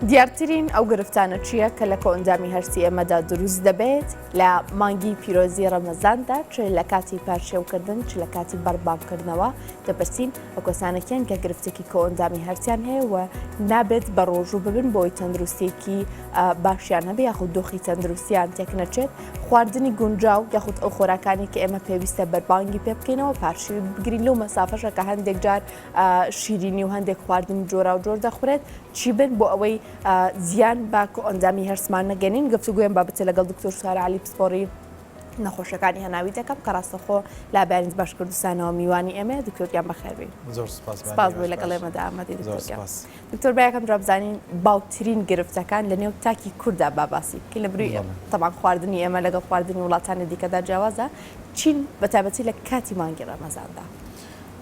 دیارترین ئەو گرفتانە چییە کە لە کۆئەندامی هەرسی ئێمەدا دروست دەبێت لە مانگی پیرۆزی ڕەمەزاندا چ لە کاتی پارشێوکردن چ لە کاتی بەربانگکردنەوە دەپرسین ئەو کەسانە کێن کە گرفتێکی کۆئەندامی هەرسیان هەیە و نابێت بە ڕۆژوو ببن بۆی تەندروستێکی باشیان هەبێ یاخود دۆخی تەندروستیان تێک نەچێت خواردنی گونجاو یاخود ئەو خۆراکانی کە ئێمە پێویستە بەربانگی پێ بکەینەوە پارشێوی بگرین لەو مەسافەشە کە هەندێک جار شیرینی و هەندێک خواردنی جۆراوجۆر دەخورێت چی بن بۆ ئەوەی زیان بە کۆئەندامی هەرسمان نەگەنین گفتوگۆیان بابەتە لەگەڵ دکتۆر سارە عەلی پسپۆڕی نەخۆشەکانی هەناوی دەکەم کە ڕاستەخۆ لە بەیانی باش کوردستانەوە میوانی ئێمەیە دکتۆر گیان بەخێربێی زۆر سپاس سپاس بۆی لەگەڵ ئێمەدا ئامادەی دکتۆر گیان دکتۆر با یەکەم جار بزانین باوترین گرفتەکان لە نێو تاکی کورددا با باسی بکەین لە بروی تەبعەن خواردنی ئێمە لەگەڵ خواردنی وڵاتانی دیکەدا جیاوازە چین بە تایبەتی لە کاتی مانگی ڕەمەزاندا؟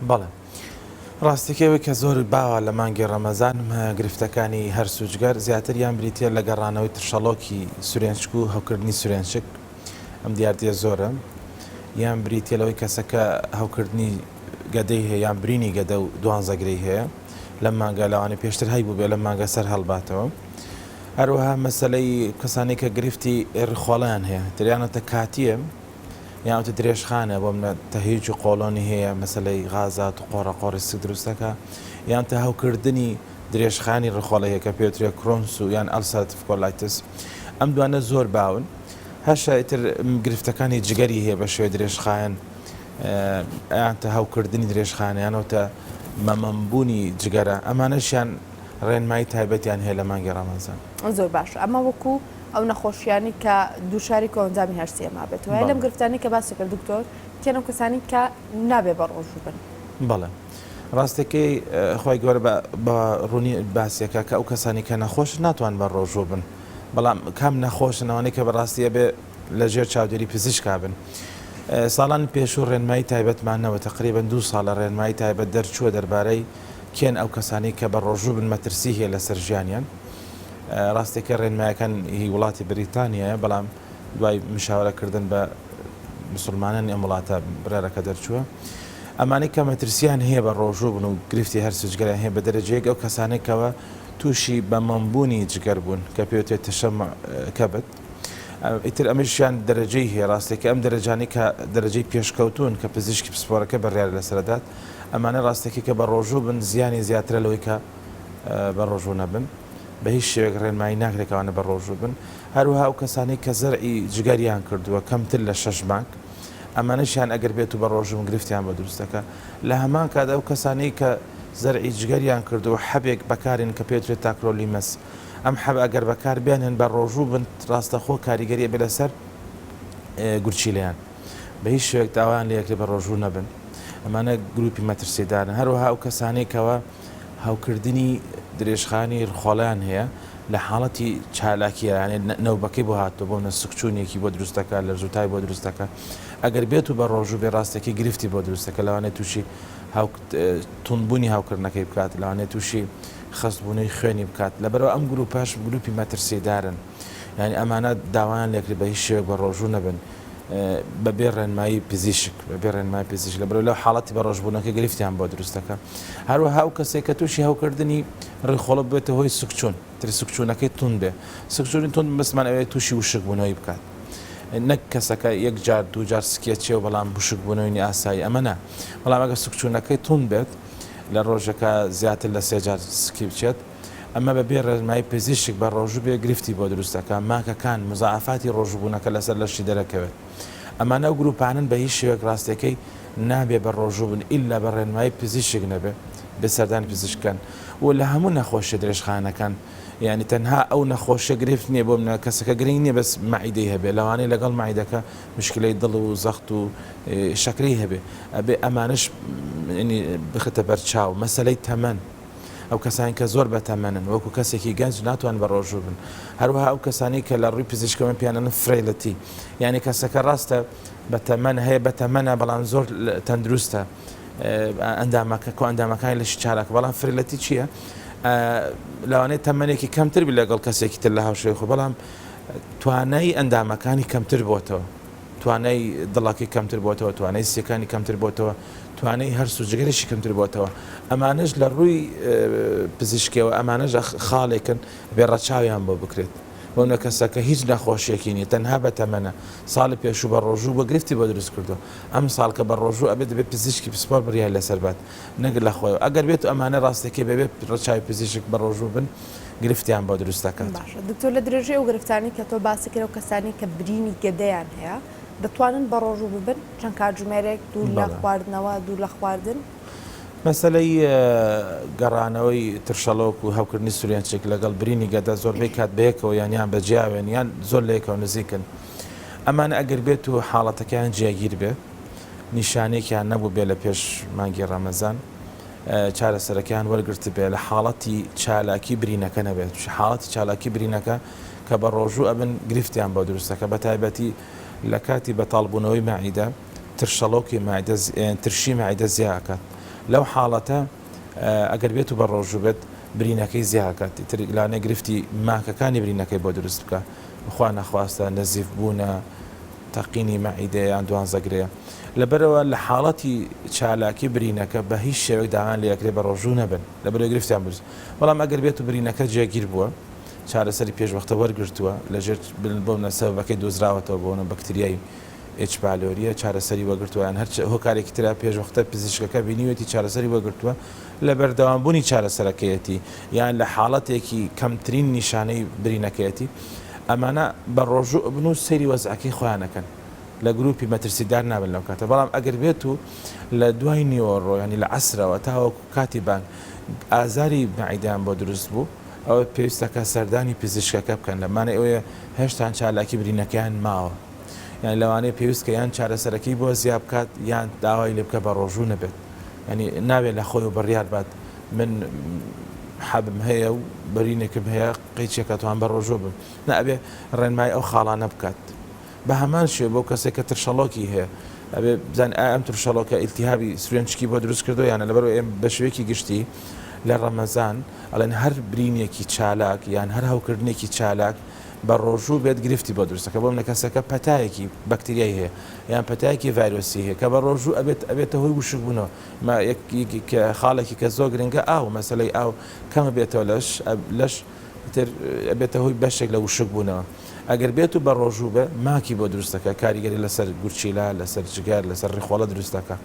بەڵێ ڕاستیەکەی ئەوەی کە زۆر باوە لە مانگی ڕەمەزان گرفتەکانی هەرس و جگەر زیاتر یان بریتیە لە گەڕانەوەی ترشەڵۆکی سورێنچک و هەوکردنی سورێنچک ئەم دیاردەیە زۆرە یان بریتیە لەوەی کەسەکە هەوکردنی گەدەی هەیە یان برینی گەدە و دوانزەگرەی هەیە لەم مانگە لەوانەیە پێشتر هەیبووبێ لەم مانگە سەر هەڵباتەوە هەروەها مەسەلەی کەسانی کە گرفتی ڕیخۆڵەیان هەیە تریانەتە کاتیە یان ئەوتە درێژخانە بۆ منە تەهیج و قۆڵۆنی هەیە مەسەلەی غازات و قۆڕە قۆڕی سک دروست دەکا یان تە هەوکردنی درێژخانی ڕیخۆڵە هەیە کە پێوترێ Crohn's و یان ulcerative colitis ئەم دوانە زۆر باون هەشە ئیتر گرفتەکانی جگەری هەیە بە شێوەی درێژخایەن یان تە هەوکردنی درێژخانە یان ئەوتە مەمەمبوونی جگەرە ئەمانەشیان ڕێنمایی تایبەتیان هەیە لە مانگی ڕەمەزان. زۆر باشە ئەمە وەکو ئەو نەخۆشیانەی کە دووچاری کۆئەندامی هەرسی ئێمە بێتەوە لەم گرفتانەی کە باسی کرد دکتۆر کێن ئەو کەسانەی کە نابێ بە ڕۆژوو بن؟ بەڵێ ڕاستەکەی خوای گەورە بە ڕوونی باسیەکە کە ئەو کەسانی کە نەخۆشن ناتوان بە ڕۆژوو بن بەڵام کام نەخۆشن ئەوانەی کە بەڕاستی ئەبێ لە ژێر چاودێری پزیشکا بن ساڵانی پێشوو ڕێنمایی تایبەتمان نەوە تەقریبەن دوو ساڵە ڕێنمایی تایبەت دەرچووە دەربارەی کێن ئەو کەسانەی کە بە ڕۆژوو بن مەترسی هەیە لەسەر ژیانیان ڕاستەکە ڕێنمایەکان هی وڵاتی بریتانیایە بەڵام دوای مشاورە کردن بە مسلمانانی ئەم وڵاتە بڕیارەکە دەرچووە ئەمانەی کە مەترسیان هەیە بە ڕۆژوو بن و گرفتی هەرس جگەریان هەیە بە دەرەجەیەک ئەو کەسانەی کەوە تووشی بە مەمبوونی جگەر بوون کە پێوترێت تشەمع کەبد ئیتر ئەمەشیان دەرەجەی هەیە ڕاستێکە ئەم دەرەجانەی کە دەرەجەی پێشکەوتوون کە پزیشکی پسپۆرەکە بڕیار لەسەر دەدات ئەمانە ڕاستەکەی کە بە ڕۆژوو بن زیانی زیاترە لەوەی کە بە ڕۆژوو نەبن بە هیچ شێوەیەک ڕێنمایی ناکرێت کە ئەوانە بە ڕۆژوو بن هەروەها ئەو کەسانەی کە زەرعی جگەریان کردووە کەمتر لە شەش مانگ ئەمانەشیان ئەگەر بێت و بە ڕۆژوو بن گرفتیان بۆ دروست دەکات لە هەمان کات ئەو کەسانەی کە زەرعی جگەریان کردووە حەبێک بەکارێن کە پێوترێت tacrolimus ئەم حەبە ئەگەر بەکار بێنن بە ڕۆژوو بن ڕاستەخۆ کاریگەری ئەبێ لەسەر گورچیلەیان بە هیچ شێوەیەک داوایان لێ ئەکرێت بە ڕۆژوو نەبن ئەمانە گروپی مەترسیدارن هەروەها ئەو کەسانەی کەوا هەوکردنی درێژخایەنی ڕخۆڵەیان هەیە لە حاڵەتی چالاکیە یانێ نەوبەکەی بۆ هاتووە بۆ منە سکچوونێکی بۆ دروست دەکات لەرزوتای بۆ دروست دەکات ئەگەر بێت و بە ڕۆژوو بێ ڕاستەکەی گرفتی بۆ دروست دەکات لەوانەیە تووشی توندبوونی هەوکردنەکەی بکات لەوانەیە تووشی خەستبوونەوەی خوێنی بکات لەبەرئەوە ئەم گروپەش گروپی مەترسیدارن یانی ئەمانە داوایان لێکرێت بە هیچ شێوەیەک بە ڕۆژوو نەبن بەبێ ڕێنمایی پزیشک بەبێ ڕێنمایی پزیشک لەبەرئەوەی لەو حاڵەتی بە ڕۆژبوونەکە گرفتیان بۆ دروست دەکات هەروەها ئەو کەسێک کە تووشی هەوکردنی ڕیخۆڵە ببێتە هۆی سکچوون تر سکچوونەکەی توند بێ سکچوونی توند مەبەستمان ئەوەیە تووشی وشکبوونەوەی بکات نەک کەسەکە یەک جار دوو جار سکیە چێ و بەڵام وشکبوونەوەی نی ئاسایی ئەمە نا بەڵام ئەگەر سکچوونەکەی توند بێت لە ڕۆژەکە زیاتر لە سێ جار سکی بچێت ئەمە بە بێ ڕێنمایی پزیشک بە ڕۆژوو بێ گرفتی بۆ دروست دەکا، ماکەکان، مزاعەفاتی ڕۆژووبوونەکە لەسەر لەشی دەرەکەوێت. ئەمانە ئەو گروپانەن بە هیچ شێوەیەک ڕاستیەکەی نابێ بە ڕۆژوو بن ئیلا بە ڕێنمایی پزیشک نەبێ بێ سەردانی پزیشک کەن و لە هەموو نەخۆشیە درێژخایەنەکان یانی تەنها ئەو نەخۆشیە گرفت نیە بۆ منە کەسەکە گرنگ نیە بەس مەعیدەی هەبێ لەوانەیە لەگەڵ مەعیدەکە مشکلەی دڵ و زەخت و شەکرەی هەبێ ئەبێ ئەمانەش بخرێتە بەرچاو مەسەلەی تەمەن ئەو کەسانی کە زۆر بەتەمەنن وەکو کەسێکی گەنج ناتوان بە ڕۆژوو بن هەروەها ئەو کەسانی کە لە ڕووی پزیشکەوە پێیان ئەڵێن frailty یعنی کەسەکە ڕاستە بەتەمەن هەیە بەتەمەنە بەڵام زۆر تەندروستە ئەندامەکە کۆ ئەندامەکانی لەشی چالاکە بەڵام frailty چییە؟ لەوانەیە تەمەنێکی کەمتر بی لەگەڵ کەسێکی تر لە هاوشێوەی خۆی بەڵام توانای ئەندامەکانی کەمتر بۆتەوە توانای دڵەکەی کەمتر بۆتەوە توانای سیەکانی کەمتر بۆتەوە. توانای هەرس و جگەرێکی کەمتر بۆتەوە ئەمانەش لە ڕووی پزیشکیەوە ئەمانەش خاڵێکن بێ ڕەچاویان بۆ بکرێت بۆ نە کەسەکە هیچ نەخۆشیەکی نیە تەنها بە تەمەنە ساڵی پێشوو بە ڕۆژوو بە گرفتی بۆ دروست کردووە ئەم ساڵ کە بە ڕۆژوو ئەبێت دەبێت پزیشکی پسپۆر بڕیار لەسەر بات نەک لە خۆیەوە ئەگەر بێت ئەمانە ڕاستەکەی بەبێ ڕەچاوی پزیشک بە ڕۆژوو بن گرفتیان بۆ دروست دەکات. باشە دکتۆر لە درێژەی ئەو گرفتانەی کە تۆ باست کرد ئەو کەسانەی کە برینی گەدەیان هەیە دەتوانن بەڕۆژوو ببن چەند کاتژمێرێک دوور لە خواردنەوە دوور لە خواردن؟ مەسەلەی گەڕانەوەی ترشەڵۆک و هەوکردنی سورێنچک لەگەڵ برینی گەدە زۆربەی کات بەیەکەوە یان یان بە جیاوێن یان زۆر لە یەکەوە نزیکن. ئەمانە ئەگەر بێت و حاڵەتەکەیان جێگیر بێ نیشانەیەکیان نەبووبێ لە پێش مانگی ڕەمەزان چارەسەرەکەیان وەرگرتبێ لە حاڵەتی چالاکی برینەکە نەبێت حاڵەتی چالاکی برینەکە کە بە ڕۆژوو ئەبن گرفتیان بۆ دروست دەکات بە تایبەتی لە کاتی بەتاڵ بوونەوەی مەعیدە ترشەڵۆکی مەعیدە ترشی مەعیدە زیا ئەکات لەو حاڵەتە ئەگەر بێت و بە ڕۆژوو بێت برینەکەی زیا ئەکات ئیتر لانەیە گرفتی ماکەکانی برینەکەی بۆ دروست بکا خوا نەخواستە نەزیف بوونە تەقینی مەعیدەیە یان دوانزەگرەیە لەبەرئەوە لە حاڵەتی چالاکی برینەکە بە هیچ شێوەیەک داوایان لێ ئەکرێ بە ڕۆژوو نەبن لەبەرئەوەی گرفتیان دروست بەڵام ئەگەر بێت و برینەکە جێگیر بووە چارەسەری پێشوەختە وەرگرتووە لەژێر بۆ منە سەبەبەکەی دۆزراوەتەوە بۆ منە بەکتریای H pylori یە چارەسەری وەرگرتووە یان هەر هۆکارێکی ترە پێشوەختە پزیشکەکە بینیوێتی چارەسەری وەرگرتووە لە بەردەوامبوونی چارەسەرەکەیەتی یان لە حاڵەتێکی کەمترین نیشانەی برینەکەیەتی ئەمانە بە ڕۆژوو ئەبن و سەیری وەزعەکەی خۆیان ئەکەن لە گروپی مەترسیدار نابن لەو کاتە بەڵام ئەگەر بێت و لە دوای نیوەڕۆ یانی لە عەسرەوە تاوەکو کاتی بانگ ئازاری مەعیدەیان بۆ دروست بوو ئەوە پێویستە کە سەردانی پزیشکەکە بکەن لە مانای ئەوەیە هێشتان چالاکی برینەکەیان ماوە یانی لەوانەیە پێویست کە یان چارەسەرەکەی بۆ زیا بکات یان داوای لێ بکە بە ڕۆژوو نەبێت یانی نابێت لە خۆی و بڕیار بات من حەبم هەیە و برینێکم هەیە قەیچێکە توان بە ڕۆژوو بم نا ئەبێ ڕێنمای ئەو خاڵانە بکات بە هەمان شێوە بۆ کەسێک کە ترشەڵۆکی هەیە ئەبێ بزانین ئایا ئەم ترشەڵۆکە ئیلتیهابی سورێنچکی بۆ دروست کردووە یان نا لەبەرئەوەی ئێمە بە شێوەیەکی گشتی لە ڕەمەزان ئەڵێن هەر برینێکی چالاک یان هەر هەوکردنێکی چالاک بە ڕۆژوو بێت گرفتی بۆ دروست دەکات بۆ منە کەسەکە پەتایەکی بەکتریای هەیە یان پەتایەکی ڤایرۆسی هەیە کە بە ڕۆژوو ئەبێت ئەبێتە هۆی وشکبوونەوە ما یەک خاڵێکی کە زۆر گرنگە ئاو مەسەلەی ئاو کەمە بێتەوە لەش لەش ئیتر ئەبێتە هۆی بەشێک لە وشک بوونەوە ئەگەر بێت و بە ڕۆژوو بێ ماکی بۆ دروست دەکات کاریگەری لەسەر گورچیلە لەسەر جگەر لەسەر ڕیخۆڵە دروست دەکات.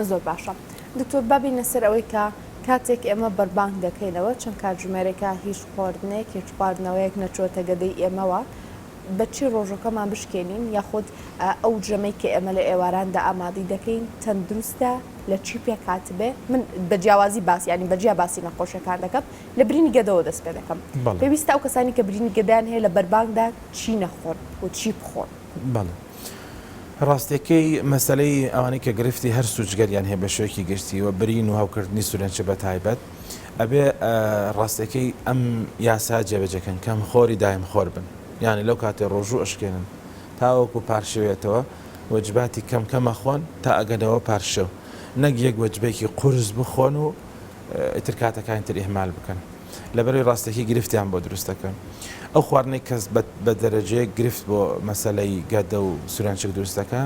زۆر باشە دکتۆر با بینە سەر ئەوەی کە کاتێک ئێمە بەربانگ دەکەینەوە چەند کاتژمێرێکە هیچ خواردنێک هیچ خواردنەوەیەک نەچووەتە گەدەی ئێمەوە بە چی ڕۆژەکەمان بشکێنین یاخود ئەو ژەمەی کە ئێمە لە ئێواراندا ئامادەی دەکەین تەندروستە لە چی پێکهاتبێ من بە جیاوازی باس یانی بە جیا باسی نەخۆشیەکان دەکەم لە برینی گەدەوە دەست پێ دەکەم پێویستە ئەو کەسانی کە برینی گەدەیان هەیە لە بەربانگدا چی نەخۆن و چی بخۆن؟ بەڵێ ڕاستیەکەی مەسەلەی ئەوانەی کە گرفتی هەرس و جگەریان هەیە بە شێوەیەکی گشتی و برین و هەوکردنی سورێنچک بە تایبەت ئەبێ ڕاستیەکەی ئەم یاسا جێبەجێکەن کەم خۆری دایم خۆر بن یانی لەو کاتێ ڕۆژوو ئەشکێنن تاوەکو پارشێوێتەوە وەجباتی کەم کەم ئەخۆن تا ئەگەنەوە پارشێو نەک یەک وەجبەیەکی قورس بخۆن و ئیتر کاتەکانی تر ئیهمال بکەن لەبەرەوەی ڕاستەکی گرفتیان بۆ دروست دەکەن ئەو خواردنەی کەس بە دەرەجەیەک گرفت بۆ مەسەلەی گەدە و سورێنچک دروست دەکا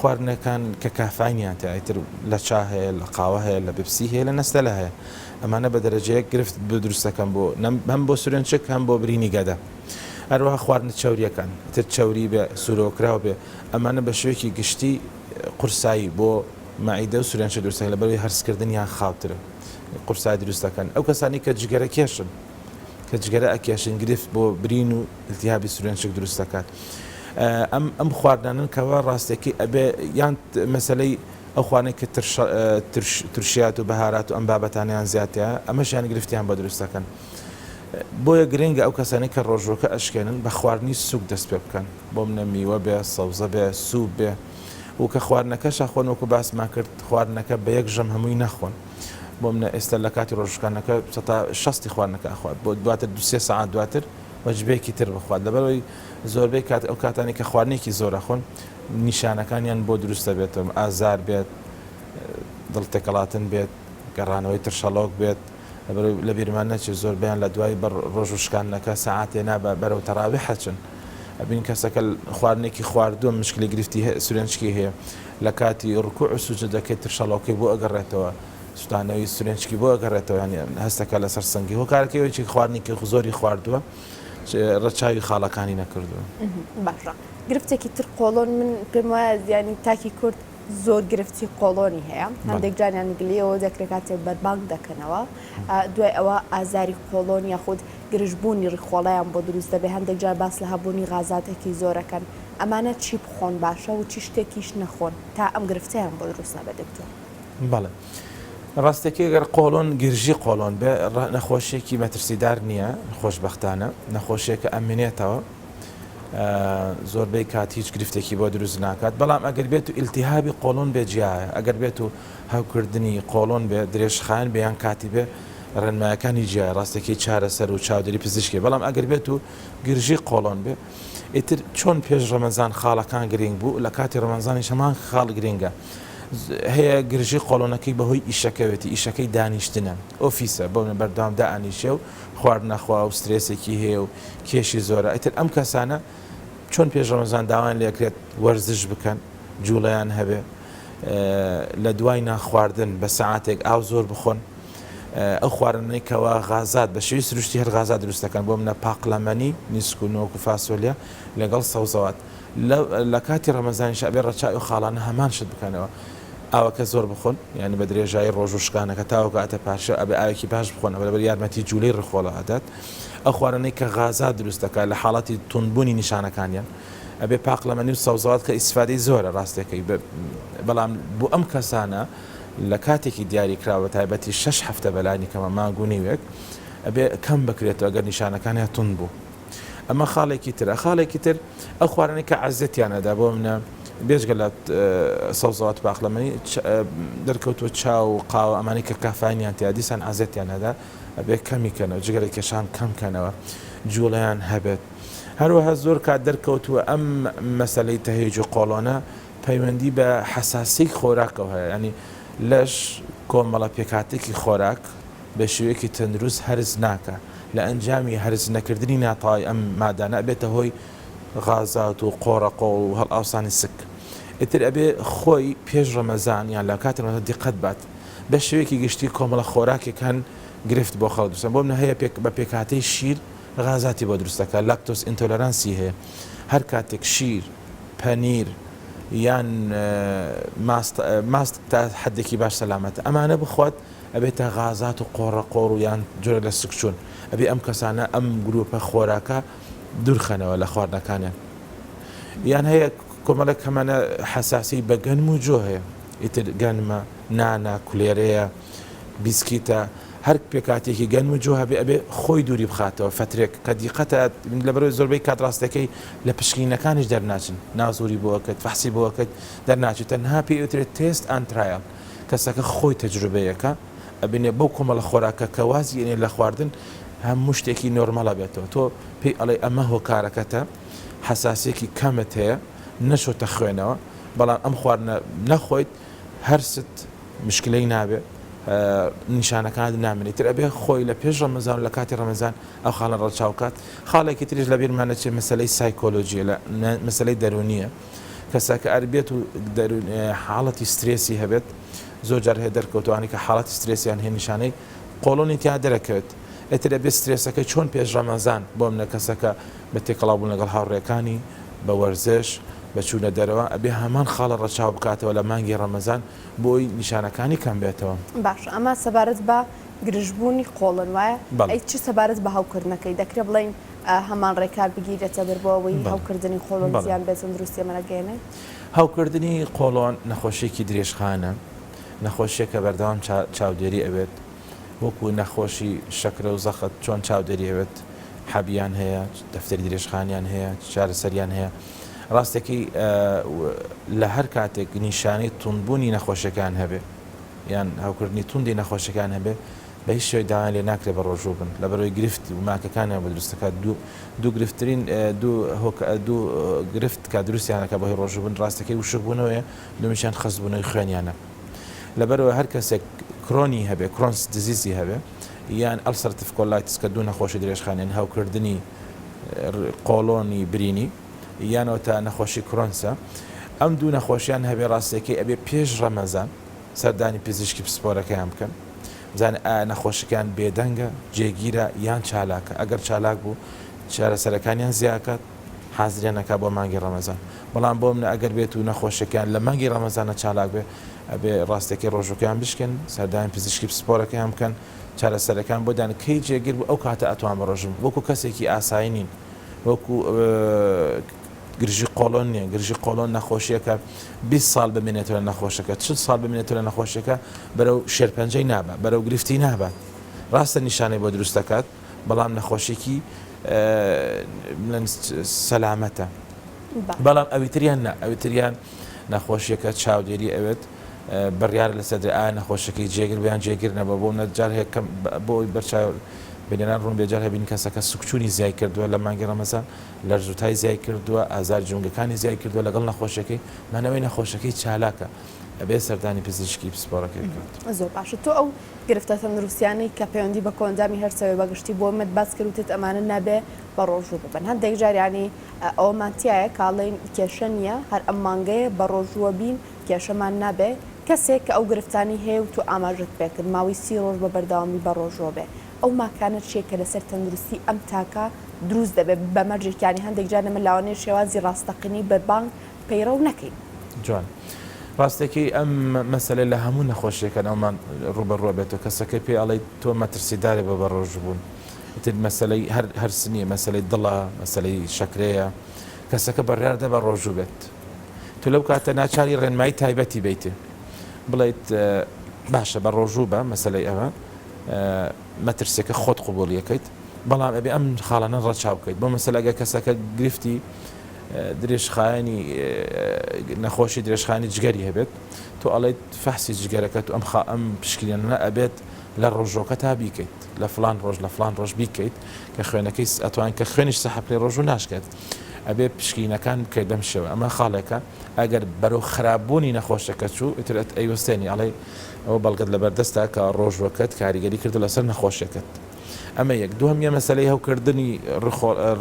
خواردنەکان کە کافاینیان تیا ئیتر لە چا هەیە لە قاوە هەیە لە بپسی هەیە لە نەستەلە هەیە ئەمانە بە دەرەجەیەک گرفت دروست دەکەن بۆ هەم بۆ سورێنچک هەم بۆ برینی گەدە هەروەها خواردنە چەوریەکان ئیتر چەوری بێ سورۆکراو بێ ئەمانە بە شێوەیەکی گشتی قورسایی بۆ مەعیدە و سورێنچک دروست دەکەن لەبەرئەوەی هەرسکردنیان خاوترە قورسایی دروست دەکەن ئەو کەسانەی کە جگەرە کێشن کە جگەرە ئەکێشن گرفت بۆ برین و التهابی سورێنچک دروست دەکات ئەم ئەم خواردنانەن کەوا ڕاستەکەی ئەبێ یان مەسەلەی ئەو خواردنەی کە ترشیات و بەهارات و ئەم بابەتانیان زیاتە ئەمەشیان گرفتیان بۆ دروست دەکەن بۆیە گرنگە ئەو کەسانەی کە ڕۆژووەکە ئەشکێنن بە خواردنی سوک دەست پێ بکەن بۆ منە میوە بێ سەوزە بێ سوپ بێ و کە خواردنەکەش ئەخۆن وەکو باسمان کرد خواردنەکە بە یەک ژەم هەمووی نەخۆن بۆ منە ئێستا لە کاتی ڕۆژووشکاندنەکە سەتا شەستی خواردنەکە ئەخوات بۆ دواتر دو سێ سەعات دواتر وەجبەیەکی تر بخوات لەبەرئەوەی زۆربەی کات ئەو کاتانەی کە خواردنێکی زۆر ئەخۆن نیشانەکانیان بۆ دروست دەبێتەوە ئازار بێت دڵ تێکەڵاتن بێت گەڕانەوەی ترشەڵۆک بێت لەبەرئەوەی لەبیرمان نەچێت زۆربەیان لە دوای بە ڕۆژوو شکاندنەکە سەعاتێ نا بە بەرەو تەراویح ئەچن. ئەبین کەسەکە خواردنێکی خواردووە مشکلی گرفتی سورێنچکی هەیە لە کاتی ڕکوع و سوجدەکەی ترشەڵۆکەی بۆ ئەگەڕێتەوە سوتانەوەی سورێنچکی بۆ ئەگەڕێتەوە یانی هەستەکە لەسەر سنگی هۆکارەکەی ئەوەی خواردنێکی زۆری خواردووە ڕەچاوی خاڵەکانی نەکردووە. باشە گرفتێکی تر قۆڵۆن من پێم وایە زیانی تاکی کورد زۆر گرفتی قۆڵۆنی هەیە هەندێک جاریان گلیەوە دەکرێت کاتێک بەربانگ دەکەنەوە دوای ئەوە ئازاری قۆڵۆن یاخود گرژبوونی ڕیخۆڵەیان بۆ دروست دەبێت هەندێک جار باس لە هەبوونی غازاتێکی زۆرەکەن ئەمانە چی بخۆن باشە و چی شتێکیش نەخۆن تا ئەم گرفتەیان بۆ دروست نەبێت دکتۆر؟ بەڵێ ڕاستەکەی گەر قۆڵۆن گرژی قۆڵۆن بێ نەخۆشیەکی مەترسیدار نییە خۆشبەختانە نەخۆشیەکە ئەمێنێتەوە زۆربەی کات هیچ گرفتێکی بۆ دروست ناکات بەڵام ئەگەر بێت و ئیلتیهابی قۆڵۆن بێ جیایە ئەگەر بێت و هەوکردنی قۆڵۆن بێ درێژخایەن بێ یان کاتی بێ ڕێنمایەکانی جیایە ڕاستەکەی چارەسەر و چاودێری پزیشکی بەڵام ئەگەر بێت و گرژی قۆڵۆن بێ ئیتر چۆن پێش ڕەمەزان خاڵەکان گرینگ بوو لە کاتی ڕەمەزانیش هەمان خاڵ گرینگە هەیە گرژی قۆڵۆنەکەی بەهۆی ئیشەکەوێتی ئیشەکەی دانیشتنە ئۆفیسە بۆ بەردەوام دائەنیشێ و خواردنەخوا و سترێسێکی هەیە و کێشی زۆرە ئیتر ئەم کەسانە چۆن پێش ڕەمەزان داوایان لێکرێت وەرزش بکەن جوڵەیان هەبێ لە دوای نان خواردن بە سەعاتێک ئاو زۆر بخۆن ئەو خواردنەی کەوا غازات بە شێوی سروشتی هەر غازات دروست دەکەن بۆ منە پاقلەمەنی نیسک و نۆک و فاسۆلیا لەگەڵ سەوزەوات لە کاتی ڕەمەزانیش ئەبێ ڕەچاوی ئەو خاڵانە هەمان شت بکەنەوە ئاوەکە زۆر بخۆن یعنی بە درێژایی ڕۆژ و شکانەکە تاوەکو ئەتە پارشێو ئەبێ ئاوێکی باش بخۆن ئەوە لەبەر یارمەتی جوولەی ڕیخۆڵە ئەدات ئەو خواردنەی کە غازات دروست دەکات لە حاڵەتی توندبوونی نیشانەکانیان ئەبێ پاقلەمەنی و سەوزەوات کە ئیسفادەی زۆرە ڕاستەکەی بەڵام بۆ ئەم کەسانە لە کاتێکی دیاریکراو بە تایبەتی شەش هەفتە بەلانی کەمە مانگ و نیوێک ئەبێ کەم بکرێتەوە ئەگەر نیشانەکانیان توند بوو ئەمە خاڵێکی ترە خاڵێکی تر ئەو خواردنەی کە عەزێتیان ئەدا بۆ منە بێجگە لە سەوزەوات پاقلەمەنی دەرکەوتووە چا و قاوە ئەمانەی کە کافاینیان تیا دیسان عەزێتیان ئەدا ئەبێ کەمی کەنەوە جگەرە کێشان کەم کەنەوە جوڵەیان هەبێت هەروەها زۆر کات دەرکەوتووە ئەم مەسەلەی تەهیج و قۆڵۆنە پەیوەندی بە حەساسیەی خۆراکەوە هەیە یانی لەش کۆمەڵە پێکهاتەیەکی خۆراک بە شێوەیەکی تەندروست هەرس ناکا لە ئەنجامی هەرس نەکردنی ناتەواوی ئەم مادانە ئەبێتە هۆی غازات و قۆڕەقۆڵ و هەڵئاوسانی سک ئیتر ئەبێ خۆی پێش ڕەمەزان یان لە کاتی ڕەمەزان دیقەت بات بە شێوەیەکی گشتی کۆمەڵە خۆراکێک هەن گرفت بۆ خەڵک دروست بۆ منە هەیە پێک بە پێکهاتەی شیر غازاتی بۆ دروست دەکات lactose intolerance ی هەیە هەر کاتێک شیر پەنیر یان ماست ماست تا حدێکی باش سەلامەتە ئەمانە بخوات ئەبێتە غازات و قۆڕە قۆڕ و یان جۆرە لە سکچوون ئەبێ ئەم کەسانە ئەم گروپە خۆراکە دوورخەنەوە لە خواردنەکانیان یان هەیە کۆمەڵێک هەمانە حەساسی بە گەنم و جۆ هەیە ئیتر گەنمە نانە کولێرەیە بیسکیتە هەر پێکهاتەیەکی گەنم و جۆ هەبێ ئەبێ خۆی دووری بخاتەوە فەترێک کە دیقەتە لەبەرئەوەی زۆربەی کات ڕاستەکەی لە پشکنینەکانیش دەرناچن نازوری بۆ ئەکەیت فەحسی بۆ ئەکەیت دەرناچێت تەنها پێی ئەوترێت test and trial کەسەکە خۆی تەجروبەیەکە ئەبینێ بەو کۆمەڵە خۆراکە کە وازی ئەنێ لە خواردن هەموو شتێکی نۆرمەڵ ئەبێتەوە تۆ پێی ئەڵێی ئەمە هۆکارەکەتە حەساسیەکی کەمت هەیە نەچۆتە خوێنەوە بەڵام ئەم خواردنە نەخۆیت هەرست مشکلەی نابێ نیشانەکانت نامێنێ ئیتر ئەبێ خۆی لە پێش ڕەمەزان و لە کاتی ڕەمەزان ئەو خاڵە ڕەچاو کات خاڵێکی تریش لە بیرمان نەچێ مەسەلەی سایکۆلۆجیە لە مەسەلەی دەروونیە کەسەکە ئەر بێت و دەروون حاڵەتی سترێسی هەبێت زۆر جار هەیە دەرکەوتوانی کە حاڵەتی سترێسیان هەیە نیشانەی قۆڵۆنی تیا دەرەکەوێت ئیتر ئەبێ سترێسەکەی چۆن پێش ڕەمەزان بۆ منە کەسەکە بە تێکەڵاو بوون لەگەڵ هاوڕێکانی بە وەرزش بە چوونە دەرەوە ئەبێ هەمان خاڵە ڕەچاو بکاتەوە لە مانگی ڕەمەزان بۆی نیشانەکانی کەم بێتەوە. باشە ئەمە سەبارەت بە گرژبوونی قۆڵۆن وایە؟ بەڵێ. ئەی چ سەبارەت بە هەوکردنەکەی؟ دەکرێ بڵێین هەمان ڕێکار بگیرێتە بەر بۆ ئەوەی بەڵێ. هەوکردنی قۆڵۆن بەڵێ. زیان بە تەندروستی ئێمە نەگەیەنێت؟ هەوکردنی قۆڵۆن نەخۆشییەکی درێژخایەنە، نەخۆشییەکە بەردەوام چاودێری ئەوێت، وەکو نەخۆشی شەکرە و زەخت چۆن چاودێری ئەوێت، حەبیان هەیە، دەفتەری درێژخایەنیان هەیە، چارەسەریان هەیە. ڕاستەکەی لە هەر کاتێک نیشانەی توندبوونی نەخۆشیەکان هەبێ یان هەوکردنی توندی نەخۆشیەکان هەبێ بە هیچ شێوەیەک داوایان لێ ناکرێ بە ڕۆژوو بن لەبەرئەوەی گرفت و ماکەکانیان بۆ دروست دەکات دوو دوو گرفتترین دوو هۆکە دوو گرفت کە دروستیان دەکات بەهۆی ڕۆژوو بوون ڕاستەکەی وشکبوونەوەیە دوومیشیان خەستبوونەوەی خوێنیانە لەبەرئەوە هەر کەسێک کرۆنی هەبێ Crohn's disease ی هەبێ یان ulcerative colitis کە دوو نەخۆشی درێژخایەنن هەوکردنی قۆڵۆنی برینی. یان ئەوەتا نەخۆشی کرۆنسە ئەم دوو نەخۆشیان هەبێ ڕاستەکەی ئەبێ پێش ڕەمەزان سەردانی پزیشکی پسپۆرەکەیان بکەن بزانن ئایا نەخۆشەکەیان بێدەنگە، جێگیرە یان چالاکە، ئەگەر چالاک بوو چارەسەرەکانیان زیاکات حازریان ئەکات بۆ مانگی ڕەمەزان، بەڵام بۆ منە ئەگەر بێت و نەخۆشەکەیان لە مانگی ڕەمەزانە چالاک بێ ئەبێ ڕاستەکەی ڕۆژووکەیان بشکێنن سەردانی پزیشکی پسپۆرەکەیان بکەن چارەسەرەکان بۆ دان کەی جێگیر بوو ئەو کاتە ئەتوان بەڕۆژوو بن وەکو کەسێکی ئاسایی نین وەکو گرژی قۆڵۆن نییە، گرژی قۆڵۆن نەخۆشییەکە 20 ساڵ بمێنێتەوە لە نەخۆشەکە، 40 ساڵ بمێنێتەوە لە نەخۆشیەکە بەرەو شێرپەنجەی نابات، بەرەو گرفتی نابات. ڕاستە نیشانەی بۆ دروست دەکات، بەڵام نەخۆشیەکی سەلامەتە. بەڵام ئەویتریان نا، ئەویتریان نەخۆشیەکە چاودێری ئەوێت، بڕیار لەسەر درێ ئایا نەخۆشەکەی جێگر بوو یان جێگر نەبووە، بۆ منە جار هەیە کەم بۆ ئەوەی بەرچاو بینەران ڕوون بێ جار هەیە بینی کەسەکە سکچوونی زیای کردووە لە مانگی ڕەمەزان، لەرز و تای زیای کردووە، ئازاری جومگەکانی زیای کردووە لەگەڵ نەخۆشیەکەی، مانەوەی نەخۆشەکەی چالاکە، ئەبێ سەردانی پزیشکی پسپۆڕەکەی بکات. زۆر باشە تۆ ئەو گرفتە تەندروستیانەی کە پەیوەندی بە کۆئەندامی هەرسەوە بە گشتی بۆ منت باس کرد وتت ئەمانە نابێ بە ڕۆژوو ببن هەندێک جار یانی ئەوەمان تیایە کاڵێین کێشە نییە هەر ئەم مانگەیە بە ڕۆژووە بین کێشەمان نابێ کەسێک کە ئەو گرفتانەی هەیە و تۆ ئاماژەت پێکرد ماوەی 30 ڕۆژ بە بەردەوامی بە ڕۆژووە بێ ئەو ماکانە چیە کە لەسەر تەندروستی ئەم تاکە دروست دەبێت بە مەرجێک یانی هەندێک جار ئێمە لاوانەیە شێوازی ڕاستەقینەی بەربانگ پەیڕەو نەکەین. جوان. ڕاستەکەی ئەم مەسەلە لە هەموو نەخۆشیەکان ئەومان ڕووبەڕووە بێتەوە کەسەکە پێی ئەڵێیت تۆ مەترسیدارێ بۆ بەڕۆژووبوون ئیتر مەسەلەی هەر هەرس نییە مەسەلەی دڵە مەسەلەی شەکرەیە کەسەکە بڕیاردە بە ڕۆژوو بێت تۆ لەو کاتە ناچاری ڕێنمایی تایبەتی بیتێ بڵیت باشە بە ڕۆژوو بە مەسەلەی ئەوە مەترسیەکە خۆت قبوڵی ئەکەیت بەڵام ئەبێ ئەم خاڵانە ڕەچاو بکەیت بۆ مەسەلە ئەگەر کەسەکە گرفتی درێژخایەنی نەخۆشی درێژخانی جگەری هەبێت تۆ ئەڵێیت فەحسی جگەرەکەت و ئەم خا ئەم پشکنینانە ئەبێت لە ڕۆژۆکە تا بیکەیت لە فلان ڕۆژ لە فلان ڕۆژ بیکەیت کە خوێنەکەی ئەتوان کە خوێنیش سەحب پێ ڕۆژوو ناشکێت ئەبێ پشکینەکان بکەیت بەم شێوە ئەمە خاڵێکە ئەگەر بەرەو خراپبوونی نەخۆشەکە چوو ئیتر ئەیوەستێنی ئەڵێی ئەوە بەڵگەت لەبەردەستە کە ڕۆژوەکەت کاریگەری کردو لەسەر نەخۆشیەکەت ئەمە یەک دووهەم یە مەسەلەی هەوکردنی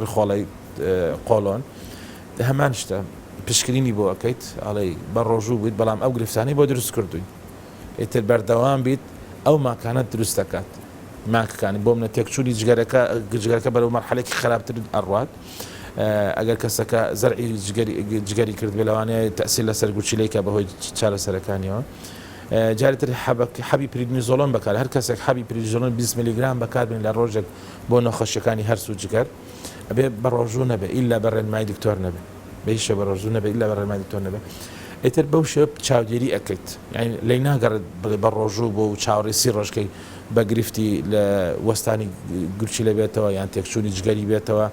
ڕیخۆڵەی قۆڵۆن هەمان شتە پشکنینی بۆ ئەکەیت ئەڵێی بە ڕۆژوو بوویت بەڵام ئەو گرفتانەی بۆ دروست کردووی ئیتر بەردەوام بیت ئەو ماکانەت دروست دەکات ماکەکانی بۆ منە تێکچوونی جگەرەکە جگەرەکە بەرەو مەرحەلێکی خراپتر ئەڕوات ئەگەر کەسەکە زەرعی جگەری کرد بێ لەوانەیە تەسیر لەسەر گورچیلەی کە بەهۆی چارەسەرەکانیەوە جاری تر حەبەک حەبی پریدنیزۆلۆن بەکار هەر کەسێک حەبی پریدنیزۆلۆن 20 میلیگرام بەکاربێنێت لە ڕۆژێک بۆ نەخۆشیەکانی هەرس و جگەر ئەبێ بە ڕۆژوو نەبێ ئیلا بە ڕێنمایی دکتۆر نەبێ بە هیچ شێوە بە ڕۆژوو نەبێ ئیلا بە ڕێنمایی دکتۆر نەبێ ئیتر بەو شێوە چاودێری ئەکەیت یعنی لێی ناگەڕێت بڵێ بە ڕۆژوو بۆ و چاوەڕێی 30 ڕۆژکەی بە گرفتی لە وەستانی گورچیلە بێتەوە یان تێکچوونی جگەری بێتەوە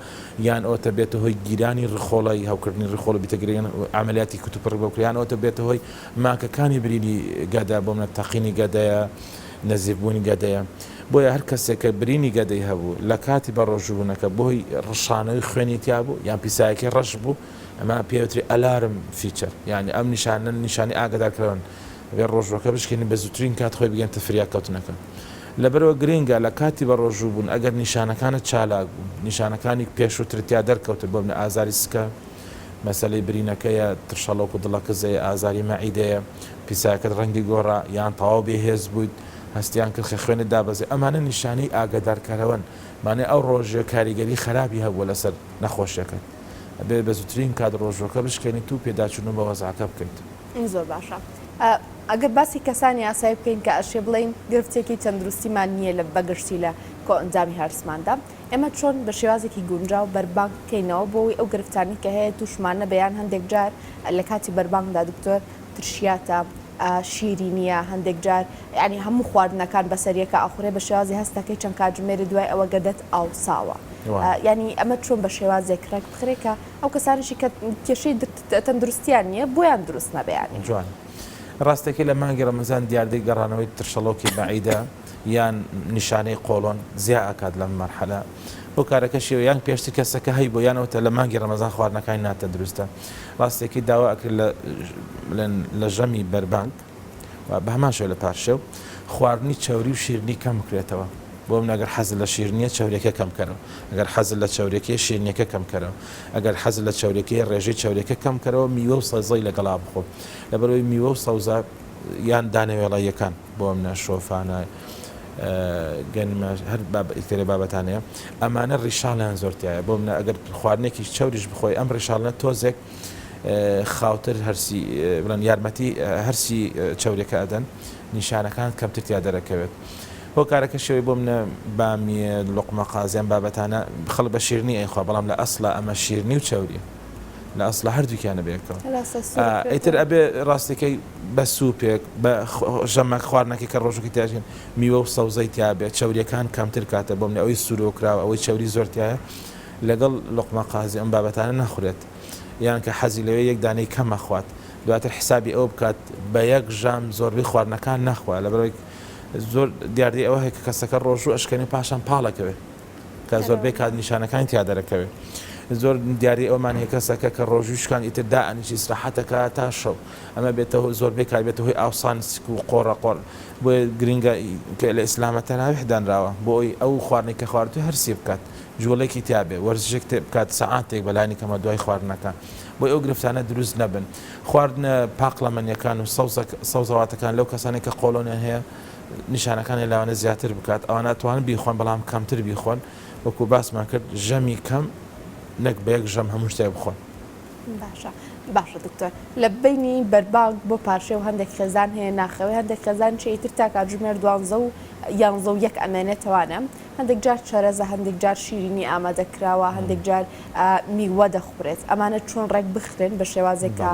یان ئەوتە بێتە هۆی گیرانی ڕیخۆڵەی هەوکردنی ڕیخۆڵە بیتە گرێن عملیاتی کوتوپڕ بۆ بکرێ یان ئەوتە بێتە هۆی ماکەکانی برینی گەدە بۆ منە تەقینی گەدەیە نەزیفبوونی گەدەیە بۆیە هەر کەسێک کە برینی گەدەی هەبوو لە کاتی بەڕۆژووبوونەکە بۆی ڕشانەوەی خوێنی تیا بوو یان پیسایەکی ڕەش بوو ئەمە پێوتری alarm feature یعنی ئەم نیشانە نیشانی ئاگادارکەرەوەن ئەبێ ڕۆژووەکە بشکێنی بە زووترین کات خۆی بگەێنتە فریاکەوتنەکە لەبەرەوە گرنگە لە کاتی بەڕۆژوو بوون ئەگەر نیشانەکانت چالاک بوو نیشانەکانی پێشووترت تیا دەرکەوتن بۆ منە ئازاری سکە مەسەلەی برینەکەیە، ترشەڵۆک و دڵەکزەیە، ئازاری مەعیدەیە، پیسایەکەت ڕەنگی گۆڕا، یان تەواو بێ هێز بوویت، هەستیان کرد کە خوێنت دابەزی، ئەمانە نیشانەی ئاگادارکەرەوەن، مانای ئەو ڕۆژە کاریگەری خەراپی هەبووە لەسەر نەخۆشیەکەت، ئەبێت بە زووترین کات ڕۆژووەکە بشکێنیت و پێداچوونەوە بە وەزعەکە بکەیت. زۆر باشە ئەگەر باسی کەسانی ئاسایی بکەین کە ئەشێ بڵێین گرفتێکی تەندروستیمان نییە لە بەگشتی لە کۆئەندامی هەرسماندا، ئێمە چۆن بە شێوازێکی گونجاو بەربانگ بکەینەوە بۆ ئەوەی ئەو گرفتانەی کە هەیە تووشمان نەبێ یان هەندێک جار لە کاتی بەربانگدا دکتۆر ترشیاتە شیرینیە هەندێک جار یانی هەموو خواردنەکان بەسەر یەکا ئەخورێ بە شێوازی هەست دەکەی چەند کاتژمێرێ دوای ئەوە گەدەت ئاوساوە یانی ئەمە چۆن بە شێوازێک ڕێک بخرێ کە ئەو کەسانەشی کە کێشەی تەندروستیان نییە بۆیان دروست نەبێ یانی. جوان ڕاستەکەی لە مانگی ڕەمەزان دیاردەی گەڕانەوەی ترشەڵۆکی مەعیدە یان نیشانەی قۆڵۆن زیا ئەکات لەم مەرحەلە هۆکارەکەشی یان پێشتر کەسەکە هەیبوو یان ئەوەتا لە مانگی ڕەمەزان خواردنەکانی ناتەندروستە ڕاستەکەی داوا ئەکرێت لە لە ژەمی بەربانگ و بە هەمان شێوە لە پارشێو خواردنی چەوری و شیرنی کەم بکرێتەوە. بۆ من ئەگەر حەزت لە شیرنیە چەوریەکە کەم کەرەوە ئەگەر حەزت لە چەوریەکەیە شیرنیەکە کەم کەرەوە ئەگەر حەزت لە چەوریەکەیە ڕێژەی چەوریەکە کەم کەرەوە میوە و سەوزەی لەگەڵا بخۆ لەبەرئەوەی میوە و سەوزە یان دانەوێڵەییەکان بۆ منە شۆفانە گەنمە هەر تێرە بابەتانەیە ئەمانە ڕیشاڵیان زۆر تایە بۆ منە ئەگەر خواردنێکی چەوریش بخۆی ئەم ڕیشاڵنە تۆزێک خاوتر هەرسی بڵێن یارمەتی هەرسی چەوریەکە ئەدەن نیشانەکان کەمتر تیا دەرەکەوێت هۆکارەکە شێوەی بۆ منە بامیە لوقمە قازیان بابەتانە خەڵک بە شیرنی ئەیخوا بەڵام لە ئەسڵا ئەمە شیرنی و چەوریە لە ئەسڵا هەردووکیانە بەیەکەوە ئیتر ئەبێ ڕاستەکەی بە سوپێک بە ژەمەک خواردنەکەی کە ڕۆژەکەی تیاژین میوە و سەوزەی تیا بێت چەوریەکان کەمتر کاتە بۆ منە ئەوەی سوورۆکراوە ئەوەی چەوری زۆر تایە لەگەڵ لوقمە قازی ئەم بابەتانە نەخورێت یان کە حەزی لەوێ یەک دانەی کەم ئەخوات دواتر حسابی ئەوە بکات بە یەک ژام زۆربەی خواردنەکان نەخوا لەبەرئەوەی زۆر دیاردەی ئەوە هەیە کە کەسەکە ڕۆژوو ئەشکێنێ پاشان پاڵەکەوێ کە زۆربەی کات نیشانەکانی تیا دەرەکەوێ زۆر دیاری ئەومان هەیە کەسەکە کە ڕۆژووی شکان ئیتر دائەنیشی ئیسراحەتەکە تا شەو ئەمە بێتە زۆربەی کات بێتە هۆی ئاوسان سک و قۆڕە قۆڕ بۆیە گرنگە کە لە ئیسلامە تەراویح دانراوە بۆ ئەوەی ئەو خواردنەی کە خواردووی هەرسی بکات جوڵەیەکی تیا بێ وەرزشێک تێ بکات سەعاتێک بەلانی کەمە دوای خواردنەکە بۆی ئەو گرفتانە دروست نەبن خواردنە پاقلەمەنیەکان و سەوزە سەوزەواتەکان لەو کەسانەی کە قۆڵۆنیان هەیە نیشانەکانی لاوانە زیاتر بکات ئەوانە ئەتوانن بیخۆن بەڵام کەمتر بیخۆن وەکو باسمان کرد ژەمی کەم نەک بە یەک ژەم هەموو شتێک بخۆن. باشە باشە دکتۆر لە بینی بەربانگ بۆ پارشێو هەندێک خێزان هەیە ناخەوێ هەندێک خێزان چێ ئیتر تا کاتژمێر دوانزە و یانزە و یەک ئەمێنێتەوانە هەندێک جار چەرەزە هەندێک جار شیرینی ئامادە کراوە هەندێک جار میوە دەخورێت ئەمانە چۆن ڕێک بخرێن بە شێوازێک کە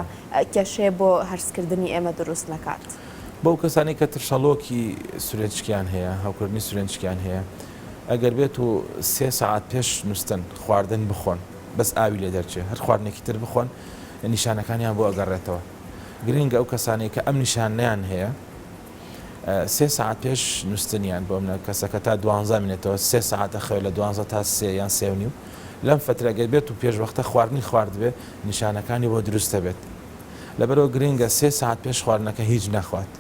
کێشەیە بۆ هەرسکردنی ئێمە دروست نەکات؟ بەو کەسانەی کە ترشەڵۆکی سورێنچکیان هەیە، هەوکردنی سورێنچکیان هەیە، ئەگەر بێت و سێ سەعات پێش نوستن خواردن بخۆن بەس ئاوی لێ دەرچێ هەر خواردنێکی تر بخۆن نیشانەکانیان بۆ ئەگەڕێتەوە گرنگە ئەو کەسانەی کە ئەم نیشانەیان هەیە سێ سەعات پێش نوستنیان بۆ منە کەسەکە تا دوانزە منێتەوە سێ سەعات ئەخەوێت لە دوانزە تا سێ یان سێ و نیو لەم فترە گەر بێت و پێش وەختە خواردنی خواردبێ نیشانەکانی بۆ دروست دەبێت لەبەرەوە گرنگە سێ سەعات پێش خواردنەکە هیچ نەخوات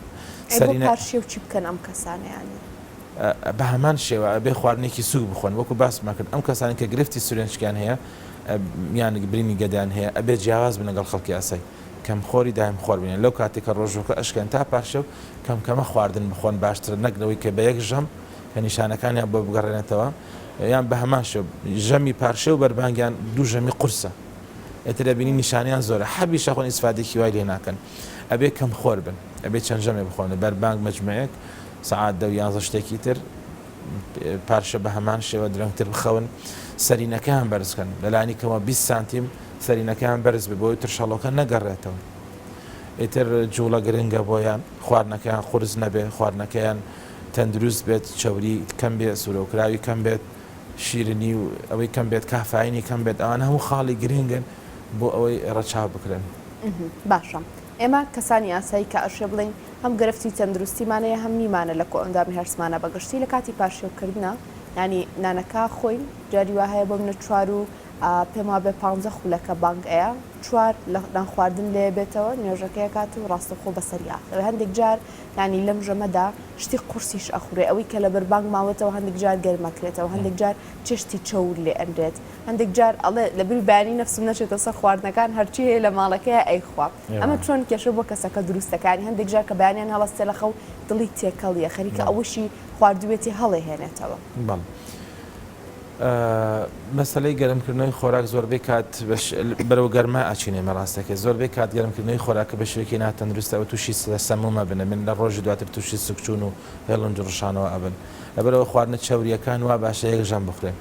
ئەی بۆ سەرینە پارشێو چی بکەن ئەم کەسانە یانی؟ بە هەمان شێوە ئەبێ خواردنێکی سوک بخۆن وەکو باسمان کرد ئەم کەسانەی کە گرفتی سورێنچکیان هەیە یان برینی گەدەیان هەیە ئەبێ جیاواز بن لەگەڵ خەڵکی ئاسای کەم خۆری دایم خۆر بن لەو کاتێک کە ڕۆژووەکە ئەشکێن تا پارشێو کەم کەمە خواردن بخۆن باشترە نەک لەوەی کە بە یەک ژەم کە نیشانەکانیان بۆ بگەڕێنێتەوە یان بە هەمان شێوە ژەمی پارشێو بەربانگیان دوو ژەمی قورسە ئیتر ئەبینی نیشانەیان زۆرە حەبیش ئەخۆن ئیسفادەیەکی وای لێ ناکەن ئەبێ کەم خۆر بن ئەبێ چەند ژەمێ بخۆن بەربانگ مەجموعێک سەعات دە و یانزە شتێکی تر پارشە بە هەمان شێوە درەنگتر بخەون سەرینەکەیان بەرز کەن لەلانی کەمەوە 20 سانتیم سەرینەکەیان بەرز بێ بۆی ترشەڵۆکە نەگەڕێتەوە ئیتر جوڵە گرنگە بۆیان خواردنەکەیان قورس نەبێ خواردنەکەیان تەندروست بێت چەوری کەم بێ سوورەوکراوی کەم بێت شیرنی و ئەوەی کەم بێت کافاینی کەم بێت ئەوانە هەموو خاڵی گرنگن بۆ ئەوەی ڕەچاو بکرێن. باشە ئێمە کەسانی ئاسایی کە ئەشێ بڵێین هەم گرفتی تەندروستیمان هەیە هەم نیمانە لە کۆئەندامی هەرسمانە بە گشتی لە کاتی پارشێوکردنا یانی نانەکە خۆین جاری وا هەیە بۆ منە چوار و پێم وابێ پانزە خولەکە بانگ ئەیا چوار لە نان خواردن لێ بێتەوە نوێژەکەی ئەکات و ڕاستەوخۆ بەسەری ئاخەوێ هەندێک جار یانی لەم ژەمەدا شتی قورسیش ئەخورێ ئەوەی کە لەبەر بانگ ماوەتەوە هەندێک جار گەرم ئەکرێتەوە هەندێک جار چێشتی چەور لێ ئەنرێت هەندێک جار ئەڵێ لەبری بەیانی نەفسم نەچێتە سەر خواردنەکان هەرچی هەیە لە ماڵەکەیا ئەیخوا ئەمە چۆن کێشە بۆ کەسەکە دروست دەکا یانی هەندێک جار کە بەیانیان هەڵەستێ لە خەو دڵی تێکەڵیە خەریکە ئەوەشی خواردوێتی هەڵێهێنێتەوە. بەڵێ مەسەلەی گەرمکردنەوەی خۆراک زۆربەی کات بەرەو گەرما ئەچین ئێمە ڕاستەکەی زۆربەی کات گەرمکردنەوەی خۆراکە بە شێوەیەکی ناتەندروستە ئەوە تووشی سەموومە بن ئەبن لە ڕۆژی دواتر تووشی سکچوون و هێڵنج ڕشانەوە ئەبن لەبەرئەوە خواردنە چەورییەکان وا باشە یەک ژەم بخورێن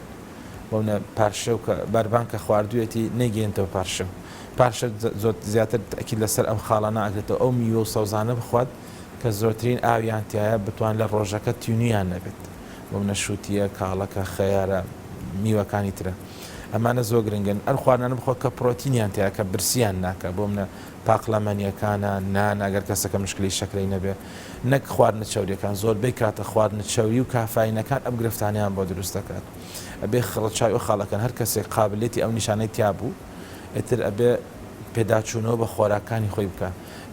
بۆ منە پارشێو کە بەربانگ کە خواردوویەتی نەیگەیەنتەوە پارشێو پارشێو زۆر زیاتر تەئکید لەسەر ئەم خاڵانە ئەکرێتەوە ئەو میوە و سەوزانە بخوات کە زۆرترین ئاویان تیایە بتوان لە ڕۆژەکە تینوویان نەبێت بۆ منە شووتییە کاڵەکە خەیارە میوەکانی ترە ئەمانە زۆر گرنگن ئەر خواردنانە بخۆ کە پرۆتینیان تیایە کە برسیان ناکا بۆ منە پاقلەمەنیەکانە نان ئەگەر کەسەکە مشکلەی شەکرەی نەبێ نەک خواردنە چەوریەکان زۆربەی کاتە خواردنە چەوری و کافاینەکان ئەم گرفتانەیان بۆ دروست دەکات ئەبێ ڕەچاوی ئەو خاڵەکەن هەر کەسێک قابلیەتی ئەو نیشانەی تیا بوو ئیتر ئەبێ پێداچوونەوە بە خۆراکانی خۆی بکا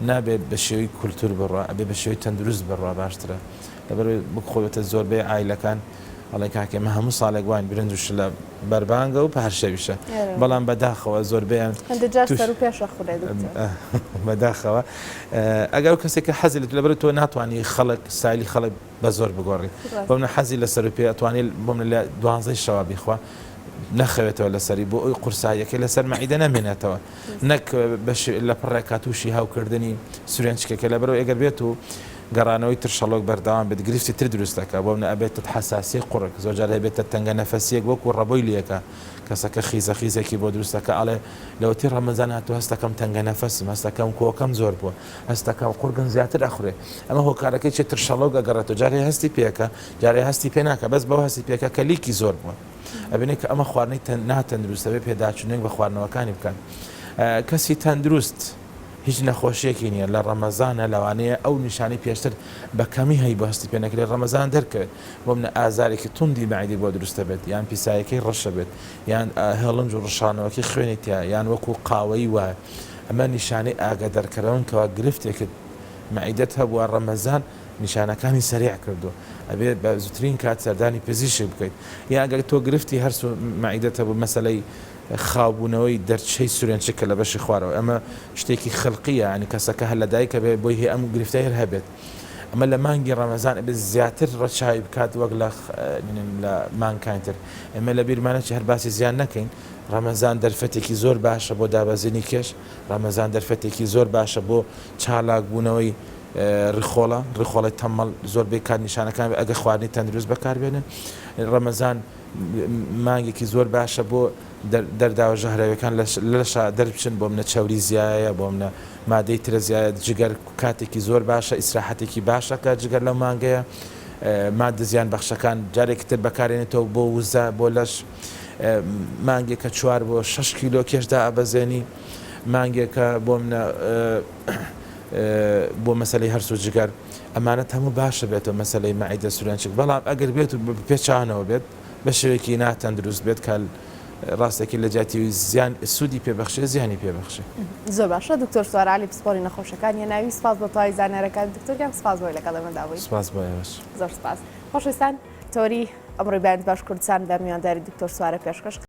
نابێ بە شێوەی کولتور بڕوا ئەبێ بە شێوەی تەندروست بڕوا باشترە لەبەر وەک خۆی وتت زۆربەی عایلەکان. ئەڵێ کاکە ئێمە هەموو ساڵێک واین برنج و شلە بەربانگە و پارشێویشە بەڵام بەداخەوە زۆربەیان هەندێک جار سەر و پێش ئەخورێ دکتۆر. بەداخەوە ئەگەر ئەو کەسێک کە حەزی لە لەبەر تۆ ناتوانانی خەڵک ستایلی خەڵک بە زۆر بگۆڕی بۆ منە حەزی لە سەر و پێ ئەتوانێت بۆ منە لە دوانزەی شەوا بیخوا نەخەوێتەوە لەسەری بۆ ئەوی قورساییەکەی لەسەر مەعیدە نەمێنێتەوە نەک لە پڕێکا تووشی هەوکردنی سورێنچکەکە لەبەرئەوەی ئەگەر بێت و گەڕانەوەی ترشەڵۆک بەردەوام بێت گرفتی تر دروست دەکات بۆ منە ئەبێتە حەساسیەی قوڕگ زۆر جار هەبێتە تەنگە نەفەسیەک وەکو ڕەبۆی لێکە کەسەکە خیزە خیزێکی بۆ دروست دەکات ئەڵێ لەوەتی ڕەمەزان هاتوو هەستەکەم تەنگە نەفەسم هەستەکەم کۆکەم زۆر بووە هەستەکەم قوڕگم زیاتر ئەخورێ ئەمە هۆکارەکەی چیە ترشەڵۆک ئەگەڕێتەوە جارێ هەستی پێکە جارێ هەستی پێ ناکە بەس بەوە هەستی پێکە کە لیکی زۆر بووە. ئەبینێ کە ئەمە خواردنی ناتەندروستە بێ پێداچوونێک بە خواردنەوەکانی بکات. کەسی تەندروست هیچ نەخۆشیەکی نییە لە ڕەمەزانە لەوانەیە ئەو نیشانەی پێشتر بە کەمی هەی بۆ هەستی پێ نەکرێت ڕەمەزان دەرکەوێت بۆ منە ئازارێکی توندی مەعیدەی بۆ دروستە بێت یان پیسایەکەی ڕەشە بێت یان هێڵنج و ڕشانەوەکەی خوێنی تیا یان وەکو قاوەیی وایە ئەمە نیشانەی ئاگادارکەرەوەن کەوا گرفتێکت مەعیدەت هەبووە ڕەمەزان نیشانەکانی سەریع کردووە ئەبێ بە زوترین کات سەردانی پزیشک بکەیت یان ئەگەر تۆ گرفتی هەرس و مەعیدەت هەبوو مەسەلەی خاوبوونەوەی دەرچەی سورێنچک کە لە بەشی خوارەوە ئەمە شتێکی خلقیە یانی کەسەکە هەر لە دایکە بێ بۆی هەیە ئەم گرفتە هەر هەبێت ئەمە لە مانگی ڕەمەزان ئەبێت زیاتر ڕەچاوی بکات وەک لە لە مانگەکانی تر ئێمە لە بیرمانە چی هەر باسی زیان نەکەین ڕەمەزان دەرفەتێکی زۆر باشە بۆ دابەزینی کێش ڕەمەزان دەرفەتێکی زۆر باشە بۆ چالاکبوونەوەی ڕیخۆڵە، ڕیخۆڵەی تەممەڵ زۆربەی کات نیشانەکان ئەگەر خواردنی تەندروست بەکاربێنن. ڕەمەزان مانگێکی زۆر باشە بۆ دەرداوە ژەهراویەکان لە لەشا دەربچن بۆ منە چەوری زیایە بۆ منە مادەی ترە زیایە جگەر کاتێکی زۆر باشە ئیسراحەتێکی باشە کە جگەر لەو مانگەیە مادە زیان بەخشەکان جارێکی تر بەکارێنێتەوە بۆ وزە بۆ لەش مانگێکە چوار بۆ شەش کیلۆ کێش دائەبەزێنی مانگێکە بۆ منە بۆ مەسەلەی هەرس و جگەر ئەمانەت هەموو باشە بێتەوە مەسەلەی مەعیدە سورێنچک بەڵام ئەگەر بێت و پێچانەوە بێت بە شێوەیەکی ناتەندروست بێت کە ڕاستێکی لە جیاتی زیان سوودی پێبەخشێ زیانی پێبەخشێ. زۆر باشە دکتۆر سوار عەلی پسپۆری نەخۆشەکانی هەناوی سپاس بۆ تەواوی زانیارەکانت دکتۆر گیان سپاس بۆی لەگەڵ ئێمەدا بووی. سپاس بۆ ئێوەش. زۆر سپاس. خۆشەویستان تەوەری ئەمڕۆی بەیانت باش کوردستان بە میوانداری دکتۆر سوارە پێشکەش.